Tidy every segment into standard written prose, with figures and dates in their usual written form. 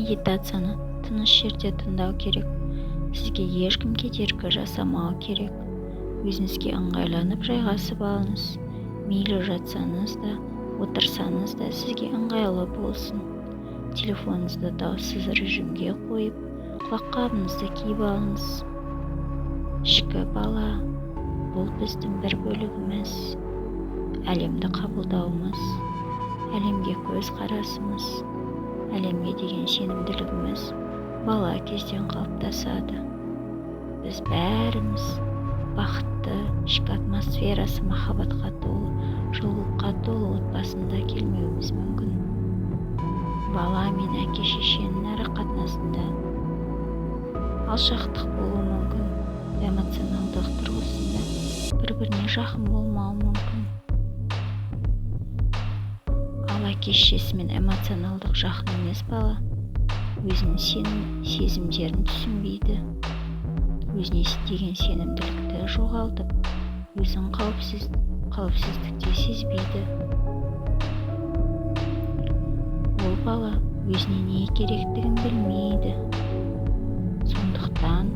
Медитацияны тыныш жерде тыңдау керек. Сізге ешкім кедергі жасамау керек. Өзіңізге ыңғайланып жайғасып алыңыз. Мейлі жатсаңыз да, отырсаңыз да сізге ыңғайлы болсын. Телефоныңызды дауыссыз режимге қойып, құлаққабыңызды киіп алыңыз. Ішкі бала бұл біздің бір бөлігіміз. Әлемді қабылдауымыз, әлемге көзқарасымыз, әлемге деген сенімділігіміз бала кезден қалыптасады. Біз бәріміз бақытты, ішкі атмосферасы махаббатқа толы, жылулыққа толы отбасында келмеуіміз мүмкін. Бала мен әке шешенің ара қатынасында алшақтық болуы мүмкін, эмоционалдық тұрғысында бір-біріне жақын болмауы мүмкін. Ал әке шешесімен эмоционалдық жақын емес бала өзінің сезімдерін түсінбейді, өзіне деген сенімділікті жоғалтып, өзін қауіпсіздікте сезбейді. Ол бала өзіне не керектігін білмейді. Сондықтан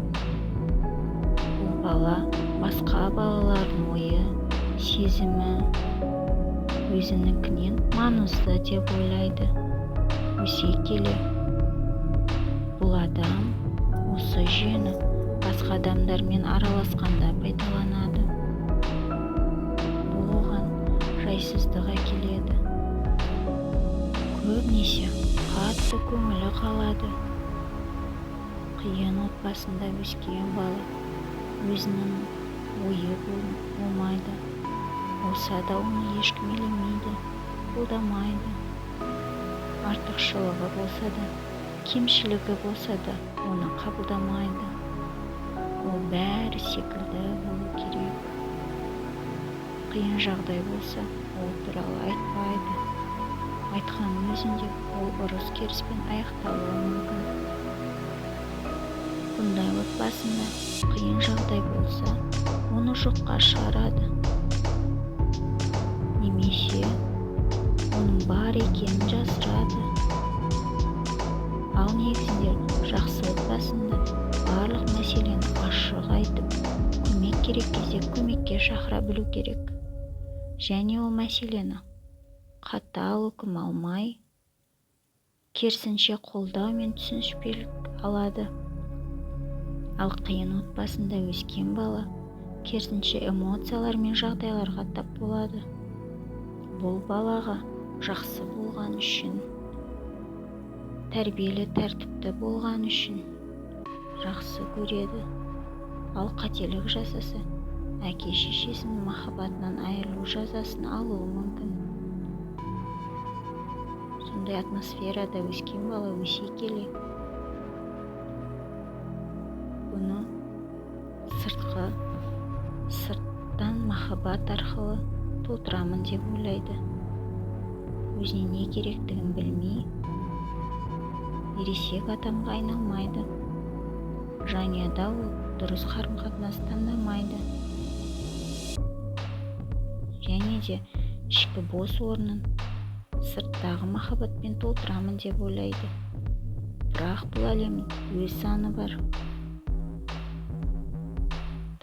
бұл бала басқа балалардың ойы, сезімі өзінікінен маңызды деп ойлайды. Өсе келе бұл адам осы жүйені басқа адамдармен араласқанда пайдаланады. Бұл оған жайсыздық әкеледі. Көбінесе қатты көңілі қалады. Қиын отбасында өскен бала өзінің ойы болмайды. Болса да оны ешкім елемейді, қолдамайды. Артықшылығы болса да, кемшілігі болса да оны қабылдамайды. Ол бәрі секілді болу керек. Қиын жағдай болса, ол туралы айтпайды. Айтқанның өзінде ол ұрыс-керіспен аяқталуы мүмкін. Бұндай отбасында қиын жағдай болса, оны жоққа шығарады. Немесе оның бар екенін жасырады. Ал негізінде жақсы отбасында барлық мәселені ашық айтып, көмек керек кезде көмекке шақыра білу керек. Және ол мәселені қатал үкім алмай, керісінше қолдау мен түсініспелік алады. Ал қиын отбасында өскен бала керісінше эмоциялар мен жағдайларға тап болады. Бұл балаға жақсы болған үшін, тәрбиелі тәртіпті болған үшін жақсы көреді. Ал қателік жасаса, әке шешесінің махаббатынан айырылу жазасын алуы мүмкін. Сондай атмосферада өскен бала өсе келе бұны сырттан махаббат арқылы толтырамын деп ойлайды. Өзіне не керектігін білмей, ересек адамға айналмайды. Жанұяда ол дұрыс қарым-қатынас таңдамайды. Және де ішкі бос орнын сырттағы махаббатпен толтырамын деп ойлайды. Бірақ бұл әлемнің өз заңы бар.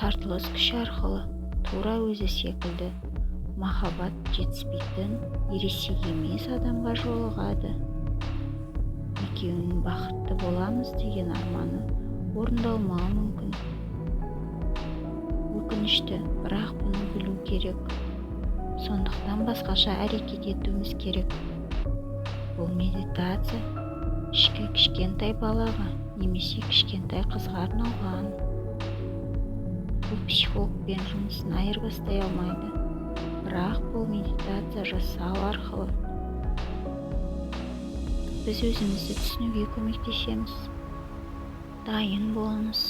Тартылыс күші арқылы тура өзі секілді махаббат жетіспейтін ересек емес адамға жолығады. Екеуінің бақытты боламыз деген арманы орындалмауы мүмкін. Өкінішті, бірақ бұны білу керек. Сондықтан басқаша әрекет етуіміз керек. Бұл медитация ішкі кішкентай балаға немесе кішкентай қызға арналған. Бұл психологпен жұмысын айырбастай алмайды. Бірақ бұл медитация жасау арқылы біз өзімізді түсінуге көмектесеміз. Дайын болыңыз.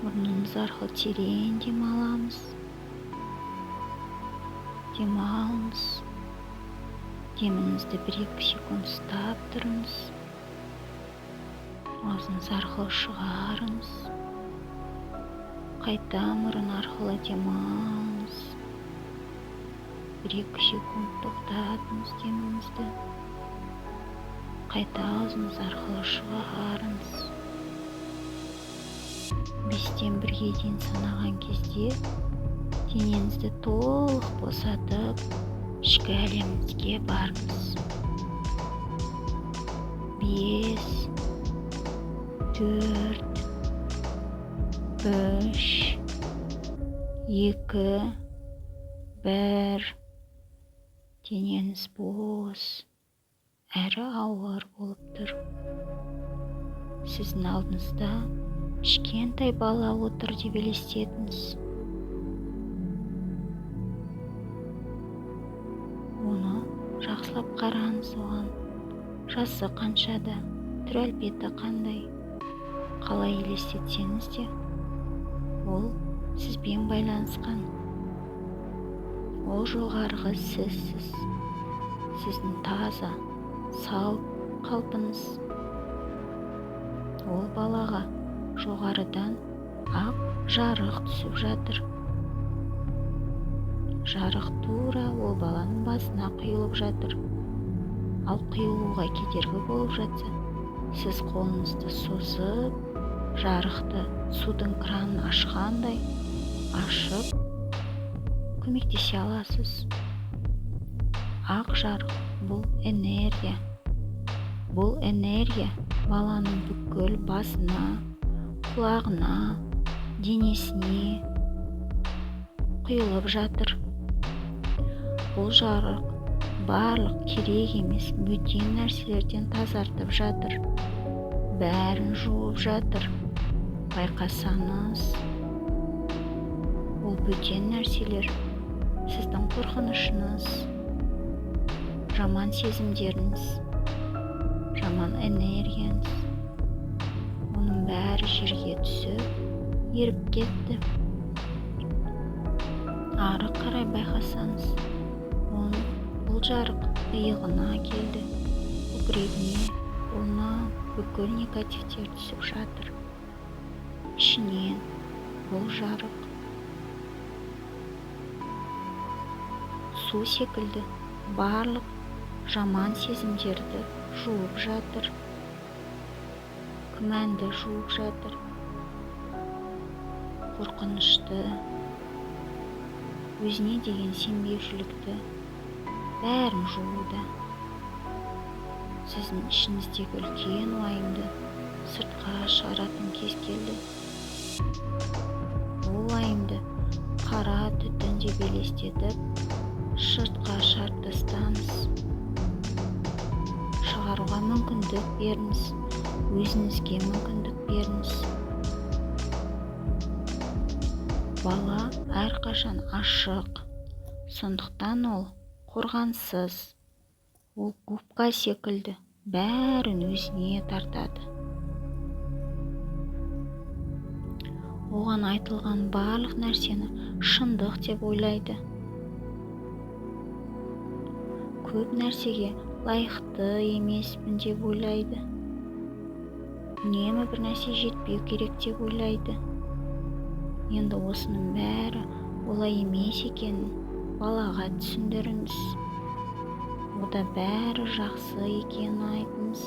Мұрныңыз арқылы терең дем аламыз. Дем алыңыз. Деміңізді 1-2 секунд ұстап тұрыңыз. Аузыңыз арқылы шығарыңыз. Қайта мұрын арқылы дем алыңыз. 1-2 секунд тоқтатыңыз деміңізді. Қайта аузыңыз арқылы шығарыңыз. 5-тен 1-ге дейін санаған кезде денеңізді толық босатып, ішкі әлеміңізге барыңыз. 5, 4, 3, 2, 1. Денеңіз бос, әрі ауыр болып тұр. Сіздің алдыңызда кішкентай бала отыр деп елестетіңіз. Оны жақсылап қараңыз оған. Жасы қаншада, түр әлпеті қандай, қалай елестетсеңіз де, ол сізбен байланысқан. Ол жоғарғы сізсіз, сіздің таза, сау қалпыңыз. Ол балаға жоғарыдан ақ жарық түсіп жатыр. Жарық тура ол баланың басына құйылып жатыр. Ал құйылуға кедергі болып жатса, сіз қолыңызды созып, жарықты судың кранын ашқандай ашып көмектесе аласыз. Ақ жарық бұл энергия. Бұл энергия баланың бүкіл басына, құлағына, денесіне құйылып жатыр. Бұл жарық барлық керек емес бөтен нәрселерден тазартып жатыр, бәрін жуып жатыр. Байқасаңыз, ол бөтен нәрселер сіздің қорқынышыңыз, жаман сезімдеріңіз, жаман энергияңыз, оның бәрі жерге түсіп, еріп кетті. Ары қарай байқасаңыз, бұл жарық иығына келді, көкірегіне, қолына бүкіл негативтер түсіп жатыр. Ішінен бұл жарық су секілді барлық жаман сезімдерді жуып жатыр, күмәнді жуып жатыр, қорқынышты, өзіне деген сенбеушілікті бәрін жууда. Сіздің ішіңіздегі үлкен уайымды сыртқа шығаратын кез келді. Ол уайымды қара түтін деп елестетіп, сыртқа шығарып тастаңыз. Шығаруға мүмкіндік беріңіз, өзіңізге мүмкіндік беріңіз. Бала әрқашан ашық, сондықтан ол қорғансыз, ол губка секілді бәрін өзіне тартады. Оған айтылған барлық нәрсені шындық деп ойлайды. Көп нәрсеге лайықты емеспін деп ойлайды. Үнемі бір нәрсе жетпеу керек деп ойлайды. Енді осының бәрі олай емес екенін балаға түсіндіріңіз. Ода бәрі жақсы екенін айтыңыз.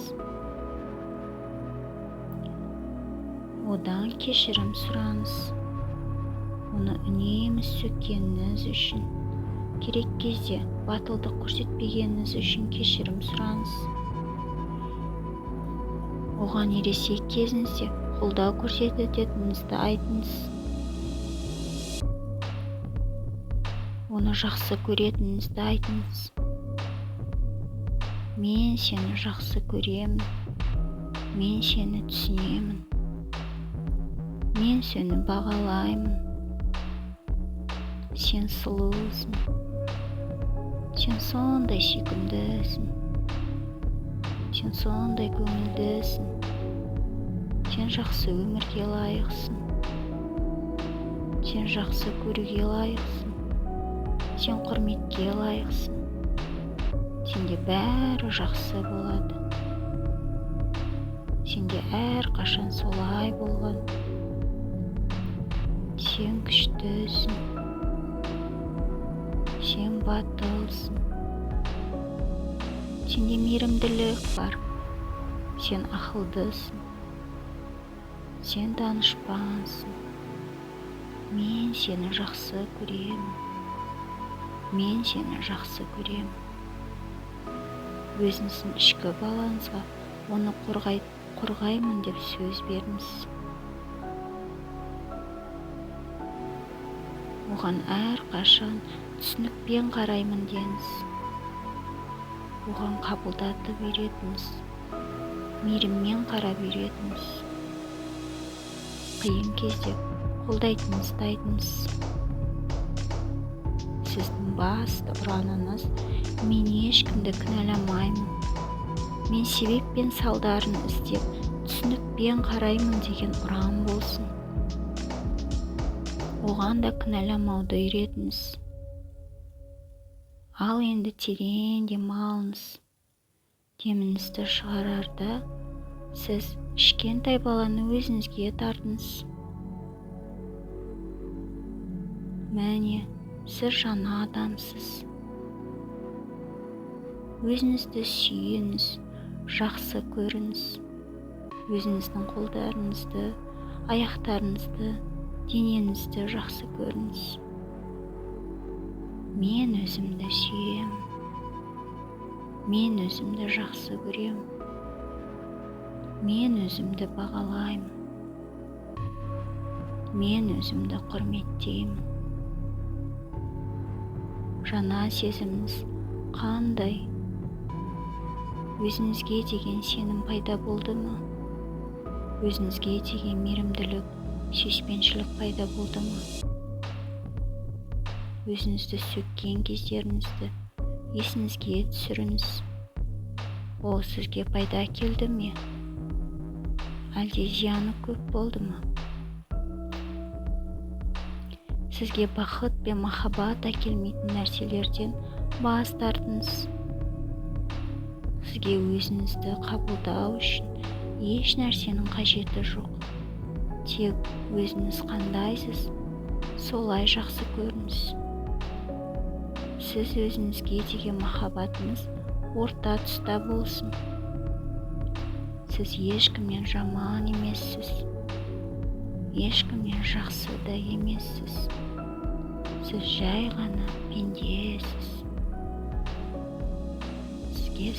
Одан кешірім сұраңыз. Оны үнемі сөккеніңіз үшін, керек кезде батылдық көрсетпегеніңіз үшін кешірім сұраңыз. Оған ересек кезіңізде қолдау көрсететініңізді айтыңыз. Оны жақсы көретініңізді айтыңыз. Мен сені жақсы көремін. Мен сені түсінемін. Мен сені бағалаймын. Сен сұлусың. Сен сондай сүйкімдісің. Сен сондай көңілдісің. Сен жақсы өмірге лайықсың. Сен жақсы көруге лайықсың. Сен құрметке лайықсың. Сенде бәрі жақсы болады. Сенде әрқашан солай болған. Сен күштісің. Сен батылсың. Сенде мейірімділік бар. Сен ақылдысың. Сен данышпансың. Мен сені жақсы көремін. Мен сені жақсы көремін. Өзіңіздің ішкі балаңызға оны қорғаймын деп сөз беріңіз. Оған әрқашан түсінікпен қараймын деңіз. Оған қабылдатып үйретіңіз. Мейіріммен қарап үйретіңіз. Қиын кезде қолдайтыныңызды айтыңыз. Сіздің басты ұраныңыз: мен ешкімді кінәламаймын. Мен себеп пен салдарын іздеп, түсінікпен қараймын деген ұран болсын. Оған да кінәламауды үйретіңіз. Ал енді терең демалыңыз. Деміңізді шығарарда сіз кішкентай баланы өзіңізге тартыңыз. Міне, сіз жаңа адамсыз. Өзіңізді сүйіңіз, жақсы көріңіз. Өзіңіздің қолдарыңызды, аяқтарыңызды, денеңізді жақсы көріңіз. Мен өзімді сүйемін. Мен өзімді жақсы көремін. Мен өзімді бағалаймын. Мен өзімді құрметтеймін. Жаңа сезіміңіз қандай? Өзіңізге деген сенім пайда болды ма? Өзіңізге деген мейірімділік, сүйіспеншілік пайда болды ма? Өзіңізді сөккен кездеріңізді есіңізге түсіріңіз. Ол сізге пайда әкелді ме? Әлде зияны көп болды ма? Сізге бақыт пен махаббат әкелмейтін нәрселерден бас тартыңыз. Сізге өзіңізді қабылдау үшін еш нәрсенің қажеті жоқ. Тек өзіңіз қандайсыз, солай жақсы көріңіз. Сіз өзіңізге деген махаббатыңыз орта тұста болсын. Сіз ешкімнен жаман емессіз, ешкімнен жақсы да емессіз. Сіз жай ғана пендесіз. Сізге